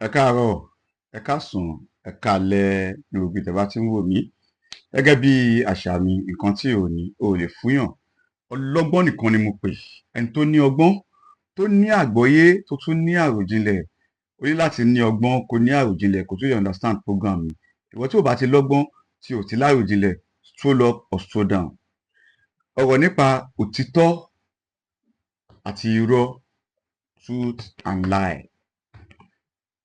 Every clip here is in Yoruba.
Ẹ káàárọ̀, ẹ káàsán, ẹ káalẹ́ ní gbogbo ibi tẹ́ bá ti ń wò mí. Gẹ́gẹ́ bí àṣà mi, nǹkan tí ò ní o ò lè fúnyàn. Ọlọ́gbọ́n nìkan ni mo pè. Ẹni tó ní ọgbọ́n, tó ní àgbọ́yé, tó tún ní àròjinlẹ̀. O ní láti ní ọgbọ́n, kó ní àròjinlẹ̀, kó tó lè understand program mi. Ìwọ tí ò bá ti lọ́gbọ́n, tí ò ti láròjinlẹ̀, stroll up or stroll down. Ọ̀rọ̀ nípa òtítọ́ àti irọ́, truth and lie.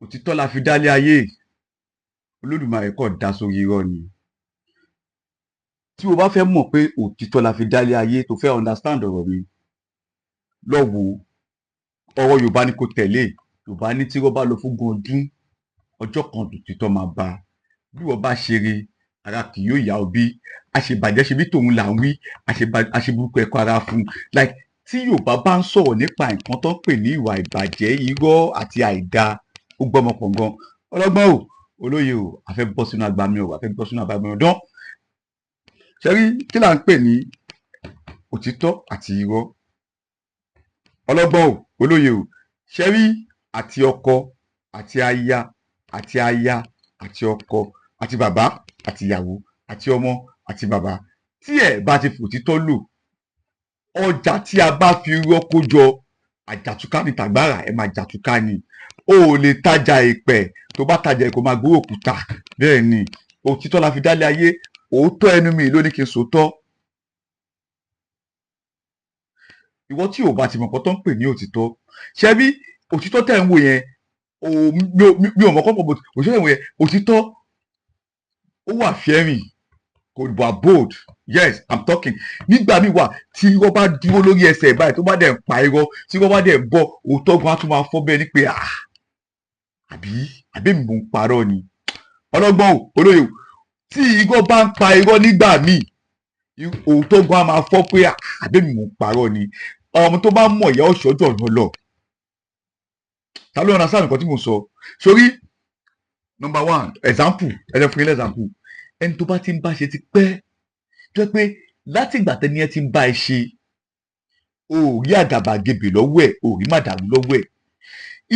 Òtítọ́ la fi dálé ayé. Olódùmarè kàn dá sórí irọ́ ni. Tí o bá fẹ́ mọ̀ pé òtítọ́ la fi dálé ayé, tó fẹ́ understand ọ̀rọ̀ mi, lọ wò ó. Ọ̀rọ̀ Yorùbá ni kó tẹ̀lé. Yorùbá ní tí irọ́ bá lọ fógún ọdún, ọjọ́ kan lòtítọ́ máa bá. Bí ìwọ bá ṣe re, ara kì yóò yá ọ bí. Àṣebàjẹ́ ṣe bí tòun là ń wí, àṣeburúkú ẹ kó ara fún. Like tí Yorùbá bá ń sọ̀rọ̀ nípa nǹkan tó ń pè ní ìwà ìbàjẹ́, irọ́ àti àìda, ó gbọ́mọ pọ̀ gan. Ọlọ́gbọ́n o, olóye o, a fẹ́ bọ́ sínú agbami ọ̀rọ̀, a fẹ́ bọ́ sínú agbami ọ̀dán. Ṣé rí, kí là ń pè ní òtítọ́ àti irọ́? Ọlọ́gbọ́n o, olóye o, ṣé rí, àti ọkọ àti aya, àti aya àti ọkọ, àti bàbá àti ìyàwó, àti ọmọ àti bàbá, tí ẹ bá ti fòtítọ́ lò, ọjà tí a bá fi irọ́ kó jọ, àjàtúká ní tàgbára, ẹ máa jàtúká ni. O ò lè tajà ìpẹ́, tó bá tajà ìpẹ́, máa gbowó òkúta. Bẹ́ẹ̀ ni, òtítọ́ la fi dálé ayé. Òótọ́ ẹnu mi ló ní kí n sòótọ́. Ìwọ tí ò bá ti mọ̀ nǹkan tó ń pè ní òtítọ́, ṣé bí òtítọ́ tẹ̀ ń wò yẹn, mi ò mọ̀ kọ́ pọ̀, but òtítọ́ tẹ̀ ń wò yẹn, òtítọ́ ó wà fearing, kò wà bold. Yes, I'm talking. Nígbà míì wà tí irọ́ bá dúró lórí ẹsẹ̀ báyìí, tó bá dẹ̀ ń pa irọ́, tí irọ́ bá dẹ̀ ń bọ̀, òótọ́ gan á tún máa fọ́ bẹ́ẹ̀ ni pé, ah, àbí mi mò ń parọ́ ni? Ọlọ́gbọ́n o, olóye o, tí irọ́ bá ń pa irọ́ nígbà míì, òótọ́ gan á máa fọ́ pé, ah, àbí mi mò ń parọ́ ni? Ọmọ tó bá mọ̀ ìyá ọ̀ṣọ́jọ̀ ọ̀nà lọ. Ta ló understand nǹkan tí mo sọ? Sórí number one example, ẹ jẹ́ fún yín example. Ẹni tó bá ti ń bá ṣe ti pẹ́, tó jẹ́ pé láti ìgbà tẹ́ni ẹ ti ń bá ẹ ṣe, o ò rí àgàbàgebè lọ́wọ́ ẹ̀, o ò rí màdàrú lọ́wọ́ ẹ̀.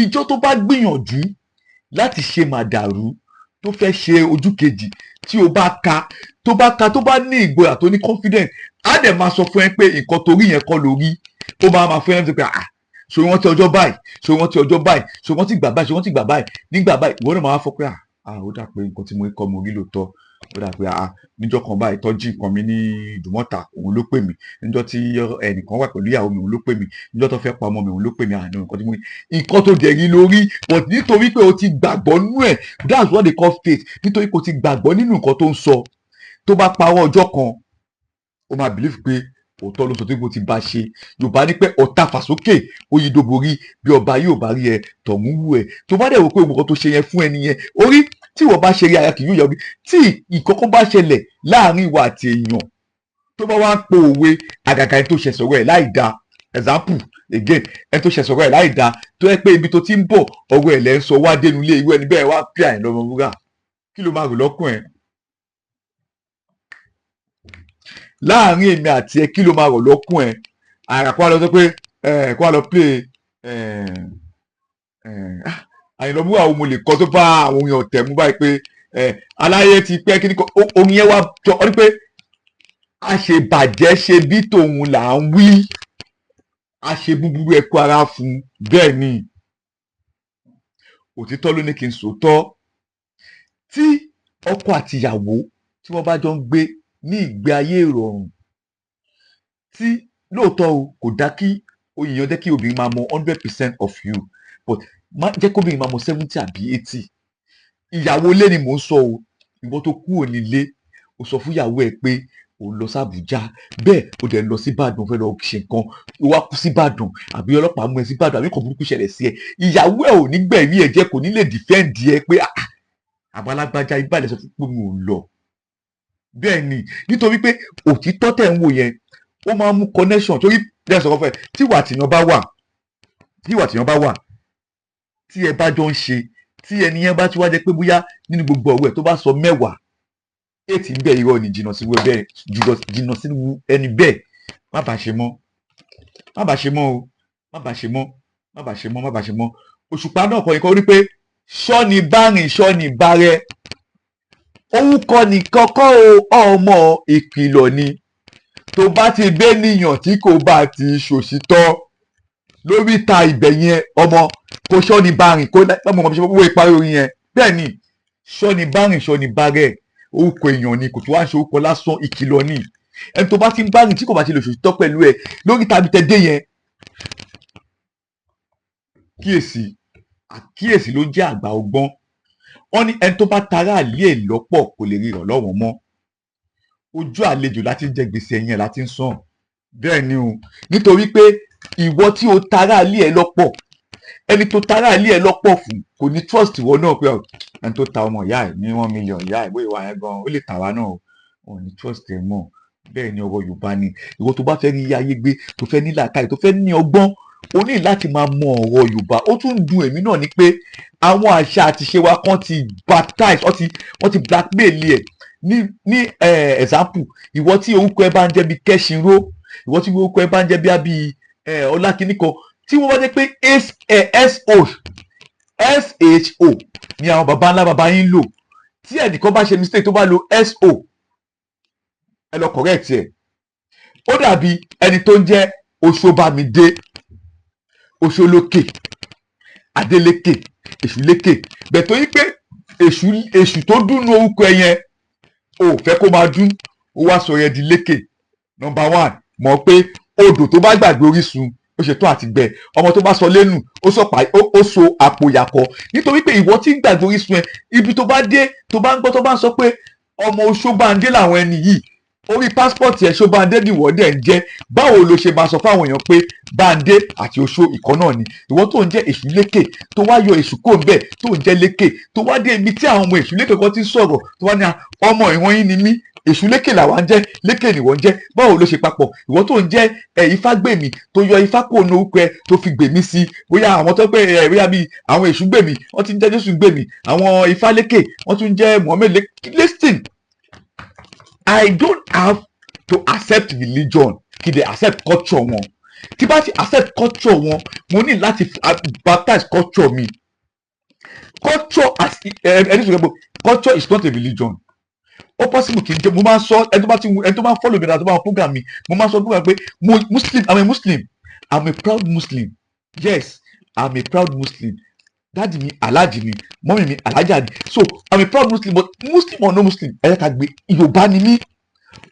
Ìjọ tó bá gbìyànjú láti ṣe màdàrú, tó fẹ́ ṣe ojú kejì, tí o bá ka, tó bá ka, tó bá ní ìgboyà, tó ní confidence, á dẹ̀ máa sọ fún ẹ pé nǹkan tó rí yẹn kọ́ ló rí. Ó máa máa fún ẹ pé, ah, ṣé wọ́n ti ọjọ́ báyìí, ṣé wọ́n ti ọjọ́ báyìí, ṣé wọ́n ti gbà báyìí, ṣé wọ́n ti gbà báyìí, nígbà báyìí? Ìwọ náà máa fọ pé, ah ah, ó dà pé nǹkan tí mo kọ́ mo rí lóòótọ́. Ó dà pé, ah, níjọ́ kan báyìí tọ́jú nǹkan mi ní Ìdúmọ̀tà, òun ló pè mí. Níjọ́ tí ẹnìkan wà pẹ̀lú ìyàwó mi, òun ló pè mí. Níjọ́ tó fẹ́ pa ọmọ mi, òun ló pè mí. Àná nǹkan tí mo rí, nǹkan tó dẹ̀ rí lórí, but nítorí pé o ti gbàgbọ́ nínú ẹ̀, that's what they call faith. Nítorí pé o ti gbàgbọ́ nínú nǹkan tó ń sọ, tó bá parọ́ ọjọ́ kan, ó máa believe pé òótọ́ ló sọ tí mo ti bá ṣe. Yorùbá ní pé ọ̀tá fàsókè oyindoborí, bí ọba yóò bá rí ẹ, tọ̀hún wù ẹ. Tó bá dẹ̀ wò pé nǹkan tó ṣe yẹn fún ẹni yẹn orí, tí ìwọ bá ṣe rí, ara kì yóò yọ bí. Tí ìkọ́kọ́ bá ṣẹlẹ̀ láàrin ìwà àti èèyàn, tó bá wá ń po òwe, àgàgà ẹni tó ṣe sọ̀rọ̀ ẹ̀ láì da. Example again, ẹni tó ṣe sọ̀rọ̀ ẹ̀ láì da, tó yẹ pé ibi tó ti ń bọ̀, ọ̀rọ̀ ẹ̀ lẹ́ ń sọ wá dénú ilé, irú ẹni bẹ́ẹ̀ wá pí Àyìnlá Ọmọwúrà, kí ló máa rò lọ́kùn ẹ̀? Láàrin èmi àti ẹ, kí ló máa rọ̀ lọ́kùn ẹ̀? Àrà kó wá lọ sọ pé ẹ kó wá lọ play ẹ ẹ Àyìnlá Ọmọwúrà wo mo lè kọ tó bá àwọn orin ọ̀tẹ̀ mú báyìí pé ẹ aláyé ti pẹ́, kí ni orin yẹn wá jọ ọ ní pé àṣebàjẹ́ ṣe bí tòun là ń wí, àṣe búburú ẹ kó ara fún. Bẹ́ẹ̀ ni, òtítọ́ ló ní kí n sòótọ́. Tí ọkọ àtìyàwó tí wọ́n bá jọ ń gbé ní ìgbé ayé ìrọ̀rùn, tí lóòótọ́ o, kò dá kí èèyàn jẹ́ kí obìnrin máa mọ 100% of you, but má jẹ́ kí obìnrin máa mọ 70 àbí 80. Ìyàwó ilé ni mò ń sọ o. Ìwọ tó kúrò nílé, o sọ fún ìyàwó ẹ pé o lọ sí Àbújá, bẹ́ẹ̀ o dẹ̀ lọ sí Ìbàdàn, fẹ́ lọ ṣe nǹkan, o wá kú sí Ìbàdàn, àbí ọlọ́pàá mú ẹ sí Ìbàdàn, àbí nǹkan burúkú ṣẹlẹ̀ sí ẹ, ìyàwó ẹ ò ní gbẹ̀rí ẹ jẹ́, kò ní lè defend ẹ pé, ah, àbálágbájá ìbàdàn sọ fún pé mi ò lọ. Bẹ́ẹ̀ ni, nítorí pé òtítọ́ tẹ̀ ń wò yẹn, ó máa ń mú connection. Torí bẹ́ẹ̀ sọ̀rọ̀ fún ẹ, tí ìwà tìyàn bá wà, tí ìwà tìyàn bá wà, tí ẹ bá jọ ń ṣe, tí ẹni yẹn bá ti wá jẹ́ pé bóyá nínú gbogbo ọ̀rọ̀ ẹ̀ tó bá sọ 10, 8 ń bẹ irọ́ ni, jìnnà sí bẹ́ẹ̀, jìnnà sí ẹni bẹ́ẹ̀. Má bàa ṣe mọ́, má bàa ṣe mọ́ o, má bàa ṣe mọ́, má bàa ṣe mọ́, má bàa ṣe mọ́. Òṣùpá náà kọ́ ikọ́ rí pé Ṣọ́ni bárìn, ṣọ́ni bárẹ́, orúkọ nìkan kọ́ o, ọmọ, ìkìlọ̀ ni. Tó bá ti gbé níyàn tí kò bá ti ṣòṣìtọ́ lóríta ibẹ̀ yẹn, ọmọ, kò ṣọ́ni bárìn, kó ọmọ ọmọ ṣe wọ́n ìparí orin yẹn. Bẹ́ẹ̀ ni, ṣọ́ni bárìn, ṣọ́ni bárẹ́, orúkọ èèyàn ni, kò tó wá ń ṣe orúkọ lásán, ìkìlọ̀ ni. Ẹni tó bá ti ń bá rìn tí kò bá ti lè ṣòṣìtọ́ pẹ̀lú ẹ lóríta ibi tẹ́ dé yẹn, kíyèsí, àkíyèsí ló jẹ́ àgbà ọgbọ́n. Wọ́n ní ẹni tó bá tara àlè ẹ̀ lọ́pọ̀ kò lè rí ìrànlọ́wọ́ mọ́. Ojú àlejò láti ń jẹ gbèsè, ẹ̀yìn ẹ̀ láti ń sàn. Bẹ́ẹ̀ ni o, nítorí pé ìwọ tí o tara àlè ẹ̀ lọ́pọ̀, ẹni tó tara àlè ẹ̀ lọ́pọ̀ fún kò ní trust ìwọ náà pé ẹni tó ta ọmọ ìyá ẹ̀ ní 1 million ìyá ẹ̀, bóyá ìwà yẹn gan ó lè tà wá náà o, ò ní trust ẹ̀ mọ́. Bẹ́ẹ̀ ni, ọ̀rọ̀ Yorùbá ni. Ìwọ tó bá fẹ́ rí ayé gbé, tó fẹ́ ní làákàyè, tó fẹ́ ní ọgbọ́n, o ní láti máa mọ ọ̀rọ̀ Yorùbá. Ó tún dùn èmi náà ni pé àwọn àṣà àti ìṣe wa kan ti baptize, wọ́n ti blackmail ẹ̀ ní example, ìwọ tí orúkọ ẹ bá ń jẹ́ bí Kẹ́sìnró, ìwọ tí orúkọ ẹ bá ń jẹ́ bí àbí Ọlákíní kan, tí wọ́n bá jẹ́ pé so sho ni àwọn baba ńlá baba yín lò, tí ẹnìkan bá ṣe mistake tó bá lo so, ẹ lọ correct ẹ. Ó dàbí ẹni tó ń jẹ́ Oṣobàmídé, Oṣolókè, Adélékè, Èṣùlékè. Bẹ̀ tó yí pé èṣù, èṣù tó dúnú orúkọ ẹ yẹn, o ò fẹ́ kó máa dún, ó wá sọ yẹn di lékè. Number one, mọ̀ pé odò tó bá gbàgbé orísun, ó ṣetán àti gbẹ. Ọmọ tó bá sọ lẹ́nu, ó sọ pa, ó so àpò ìyàkọ, nítorí pé ìwọ tí ń gbàgbé orísun ẹ, ibi tó bá dé, tó bá ń gbọ́, tó bá ń sọ pé ọmọ Oṣóbàndé làwọn ẹni yìí, orí passport ẹ̀ Ṣóbàndé nìwọ dẹ̀ ń jẹ́. Báwo ló ṣe máa sọ fáwọn èèyàn pé Bándé àti Oṣó ìkan náà ni? Ìwọ tó ń jẹ́ Èṣù lékè, tó wá yọ Èṣù kó ń bẹ̀, tó ń jẹ́ lékè, tó wá dé ibi tí àwọn ọmọ Èṣù lékè kan ti ń sọ̀rọ̀, tó wá ní ọmọ ìwọ̀n yín ni mí, Èṣù lékè làwa ń jẹ́, lékè nìwọ ń jẹ́, báwo ló ṣe papọ̀? Ìwọ tó ń jẹ́ ẹ Ifá gbèmí, tó yọ Ifá kó nu orúkọ ẹ, tó fi gbèmí sí, bóyá àwọn tó pé ẹ bóyá bíi àwọn Èṣù gbèmí, wọ́n ti ń jẹ́ Jésù gbèmí, àwọn Ifá lékè, wọ́n tún ń jẹ́ Muhammed lékè. Listen, I don't have to accept religion kí they accept culture wọn. Tí bá ti accept culture wọn, mo ní láti baptize culture mi. Culture as ẹni sọ pé culture is not a religion. Ó possible kì í jẹ́. Mo máa ń sọ, ẹni tó bá ti ẹni tó máa ń follow mi dáadáa, tó bá ń program mi, mo máa ń sọ program pé mo Muslim, I'm a Muslim, I'm a proud Muslim. Yes, I'm a proud Muslim. Daddy mi Alhaji ni, mummy mi Alhaja ni. So I'm a proud Muslim, but Muslim or no Muslim, ẹ jẹ́ ká gbé, Yorùbá ni mí,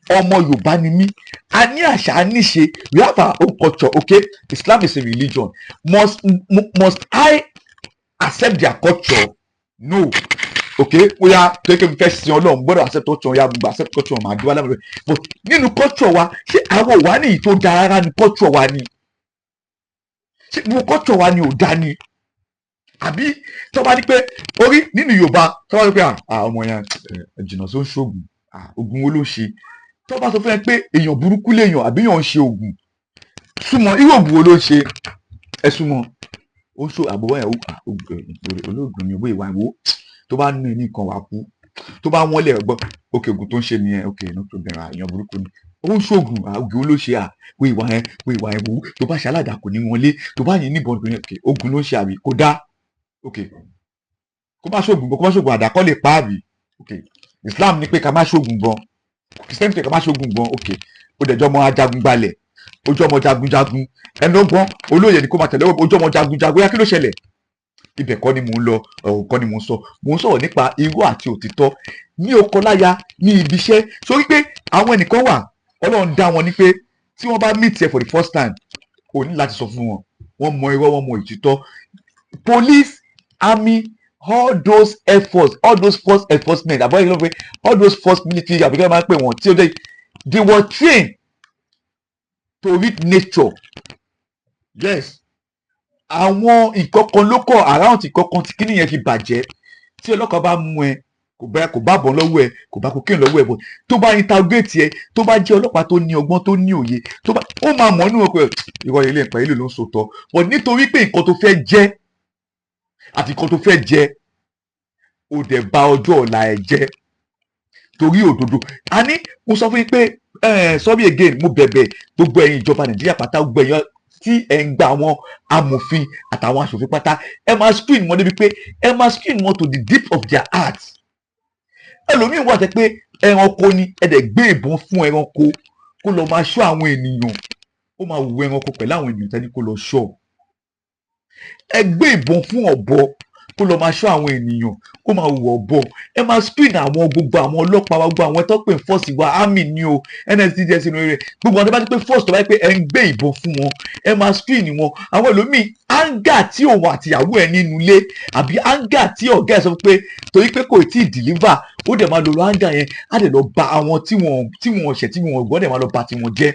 ọmọ Yorùbá ni mí. A ní àṣà, a ní ìṣe. We have our own culture, okay? Islam is a religion. Must I accept their culture? No. Okay, bóyá tó yẹ kí n fẹ́ sin Ọlọ́run, gbọ́dọ̀ accept culture ya, gbogbo accept culture màá dúró alábẹ̀rẹ̀. But nínú culture wa, ṣé àwọn wà ní ìtò dáa rárá ní culture wa ni? Ṣé gbogbo culture wa ni ò dá ni? Àbí tó bá ní pé orí nínú Yorùbá, tó bá ní pé ọmọ yẹn jìnnà tó ń ṣoògùn, oògùn wo ló ń ṣe? Tó bá sọ fún ẹ pé èèyàn burúkú lèèyàn àbí èèyàn ń ṣe oògùn, súnmọ́, irú oògùn wo ló ń ṣe? Ẹ súnmọ́, ó ń ṣe àbúrò ẹ̀, olóògùn ni owó ìwà ìwò tó bá ní nǹkan wà kú, tó bá wọ́n lẹ̀ gbọ́. Ok, oògùn tó ń ṣe nìyẹn. Ok, no problem. Èèyàn burúkú ni, ó ń ṣoògùn. Oògùn wo ló ṣe? Wo ìwà yẹn, wo ìwà yẹn, wò tó bá ṣe aládàá kò ní wọlé, tó bá yìn níbọn kò ní. Ok, oògùn ló ń ṣe, àbí kò dá? Ok, kó má ṣoògùn, kó má ṣoògùn, àdá kọ́ lè pa, àbí? Ok, Islam ní pé ká má ṣoògùn gan, Christian ní pé ká má ṣoògùn gan. Ok, ó dẹjọ́ ọmọ ajagun gbalẹ̀, ojú ọmọ jagunjagun, ẹni ọgbọ́n olóye ni kó máa tẹ̀lé ojú ọmọ jagunjagun yá. Kí ló ṣẹlẹ̀? Ibẹ̀ kọ́ ni mò ń lọ, ọ̀rọ̀ kọ́ ni mò ń sọ. Mò ń sọ̀rọ̀ nípa irọ́ àti òtítọ́ ní oko láya, ní ibi iṣẹ́. Sórí pé àwọn ẹnìkan wà, Ọlọ́run dá wọn ní pé tí wọ́n bá meet ẹ for the first time, o ní láti sọ fún wọn, wọ́n mọ irọ́, wọ́n mọ òtítọ́. Police, army, all those efforts, all those force enforcement, àbọ̀ ìlú pé all those force military, àbíkẹ́ máa ń pè wọ́n tí ó dé, they were trained to read nature. Yes, àwọn nǹkan kan ló kọ around, nǹkan kan tí kíní yẹn fi bàjẹ́. Tí ọlọ́kàá bá mú ẹ, kò bá bọ̀ lọ́wọ́ ẹ, kò bá cocaine lọ́wọ́ ẹ, bọ̀ tó bá interrogate ẹ, tó bá jẹ́ ọlọ́pàá tó ní ọgbọ́n, tó ní òye, tó bá ó máa mọ̀ nínú ọkọ̀ ẹ, ìwọ ilé ìpẹ́ ilé ló ń sòtọ́. But nítorí pé nǹkan tó fẹ́ jẹ́ àti nǹkan tó fẹ́ jẹ́, ó dẹ̀ bà ọjọ́ ọ̀la ẹ̀ jẹ́ torí òdodo. A ní mo sọ fún yín pé sorry again, mo bẹ̀bẹ̀ gbogbo ẹ̀yin ìjọba Nàìjíríà pátá, gbogbo ẹ̀yin tí ẹ̀ ń gba àwọn amòfin àtàwọn aṣòfin pátá, ẹ máa screen wọn débi pé ẹ máa screen wọn to the deep of their heart. Ẹlòmíín wà tẹ́ pé ẹranko ni, ẹ dẹ̀ gbé ìbọn fún ẹranko kó lọ máa ṣọ́ àwọn ènìyàn, ó máa wù ẹranko pẹ̀lú àwọn ènìyàn tẹ́ni kó lọ ṣọ́. Ẹ gbé ìbọn fún ọ̀bọ kó lọ máa ṣọ́ àwọn ènìyàn, kó máa wù ọ̀bọ. Ẹ máa screen àwọn gbogbo àwọn ọlọ́pàá wa, gbogbo àwọn tó pè force wa, army ni o, NSCDS ní rẹ, gbogbo àwọn tó bá ti pé force, tó bá ti pé ẹ ń gbé ìbọn fún wọn, ẹ máa screen wọn. Àwọn ẹlòmíì, anger tí òun àtìyàwó ẹ nínú ilé, àbí anger tí ọ̀gá ẹ sọ pé torí pé kò tí ì deliver, ó dẹ̀ máa lò anger yẹn, á dẹ̀ lọ ba àwọn tí wọ́n ṣẹ̀, tí wọ́n gbọ́, dẹ̀ máa lọ bà tiwọn jẹ́.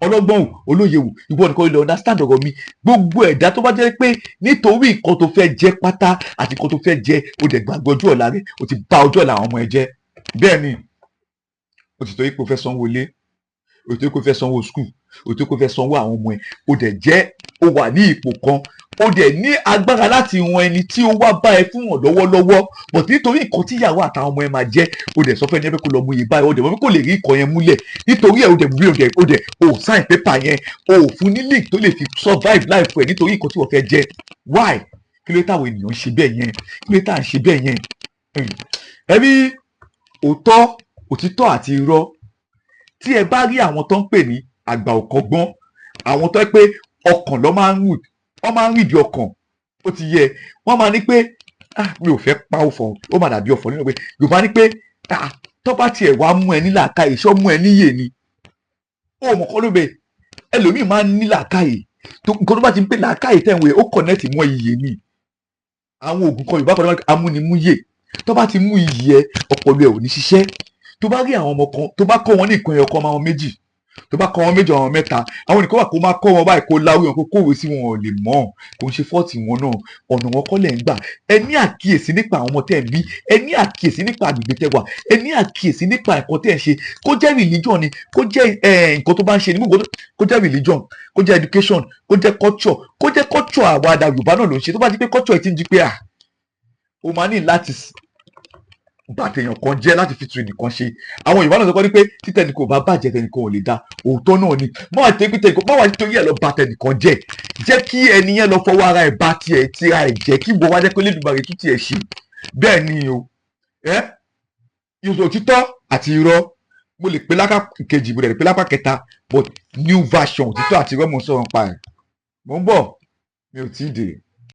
Ọlọ́gbọ́n wò, olóye wò, ìwọ nìkan lè understand ọ̀rọ̀ mi. Gbogbo ẹ̀dá tó bá jẹ́ pé nítorí nǹkan tó fẹ́ jẹ pátá àti nǹkan tó fẹ́ jẹ, ó dẹ̀ gbàgbé ọjọ́ ọ̀la rẹ̀, ó ti bà ọjọ́ ọ̀la àwọn ọmọ ẹ jẹ́. Bẹ́ẹ̀ ni, ó ti torí pé o fẹ́ sanwó ilé, ó ti torí pé o fẹ́ sanwó school, ó ti torí pé o fẹ́ sanwó àwọn ọmọ ẹ, ó dẹ̀ jẹ́ ó wà ní ipò kan, ó dẹ̀ ní agbára láti ran ẹni tí ó wá bá ẹ fún wọn lọ́wọ́lọ́wọ́, but nítorí nǹkan tíyàwó àtàwọn ọmọ ẹ máa jẹ́, ó dẹ̀ sọ fún ẹni ẹ pé kó lọ mú iye báyìí, ó dẹ̀ mọ̀ pé kò lè rí nǹkan yẹn múlẹ̀ nítorí ẹ̀, ó dẹ̀ mú, ó dẹ̀ ó sign paper yẹn, ó fún ní link tó lè fi survive life ẹ̀ nítorí nǹkan tí wọ́n fẹ́ jẹ. Why? Kí ló táwọn ènìyàn ń ṣe bẹ́ẹ̀ yẹn? Kí ló tá à ń ṣe bẹ́ẹ̀ yẹn? Ẹ rí òótọ́, òtítọ́ àti irọ́. Tí ẹ bá rí àwọn tó ń pè ní àgbà òkọgbọ́n, àwọn tó ń pé ọkàn ló máa ń rù, wọ́n máa ń rìndì ọkàn, ó ti yẹ wọ́n máa ní pé, ah, mi ò fẹ́ pa ọ̀fọ̀, ó máa dàbí ọ̀fọ̀ nínú pé Yorùbá ní pé, ah, tó bá tiẹ̀ wá mú ẹ ní làákàyè, ṣọ́ mú ẹ níyè ni, ó mọ̀ kọ́ ló bẹ. Ẹlòmíì máa ń ní làákàyè tó nǹkan tó bá ti ń pè làákàyè tẹ̀ ń wẹ̀, ó connect mọ́ iyè ni. Àwọn oògùn kan, Yorùbá kan tó bá amúnimúyè, tó bá ti mú iyì ẹ, ọpọlọ ẹ ò ní ṣiṣẹ́. Tó bá rí àwọn ọmọ kan, tó bá kọ́ wọn ní nǹkan ẹyọ kan, máa wọn méjì, tó bá kọ́ wọn méjì, àwọn mẹ́ta, àwọn nìkan wà kó máa kọ́ wọn báyìí, kó láwé wọn, kó kówé sí wọn, ò lè mọ̀. Kò ń ṣe fault wọn náà, ọ̀nà wọn kọ́ lẹ̀ ń gbà. Ẹ ní àkíyèsí nípa àwọn ọmọ tẹ́ ẹ̀ ń bí, ẹ ní àkíyèsí nípa àgbègbè tẹ́ wà, ẹ ní àkíyèsí nípa ẹ̀kọ́ tẹ́ ẹ̀ ń ṣe. Kó jẹ́ religion ni, kó jẹ́ nǹkan tó bá ń ṣe ní gbogbo, kó jẹ́ religion, kó jẹ́ education, kó jẹ́ culture, kó jẹ́ culture àwa àdá Yorùbá náà ló ń ṣe. Tó bá di pé culture ẹ̀ ti ń di pé à o máa ní láti bàtẹ̀yàn kan jẹ́ láti fi tu ẹnìkan ṣe, àwọn Yorùbá náà sọ pé títẹnìkan ò bá bàjẹ́, tẹnìkan ò lè da. Òótọ́ náà ni. Má wàá tẹ́ pé tẹnìkan má wàá torí ẹ̀ lọ bà tẹnìkan jẹ́. Jẹ́ kí ẹni yẹn lọ fọwọ́ ara ẹ̀ bá tiẹ̀ tira ẹ̀ jẹ́, kí gbogbo wa jẹ́ pé Lédùmarè tún tiẹ̀ ṣe. Bẹ́ẹ̀ ni o. Ẹ́ òtítọ́ àti irọ́, mo lè pè lápá kejì, mo lè pè lápá kẹta, but new version òtítọ́ àti irọ́ mo ń sọ̀rọ̀ nípa ẹ̀. Mo ń bọ̀, mi ò tí ì dé.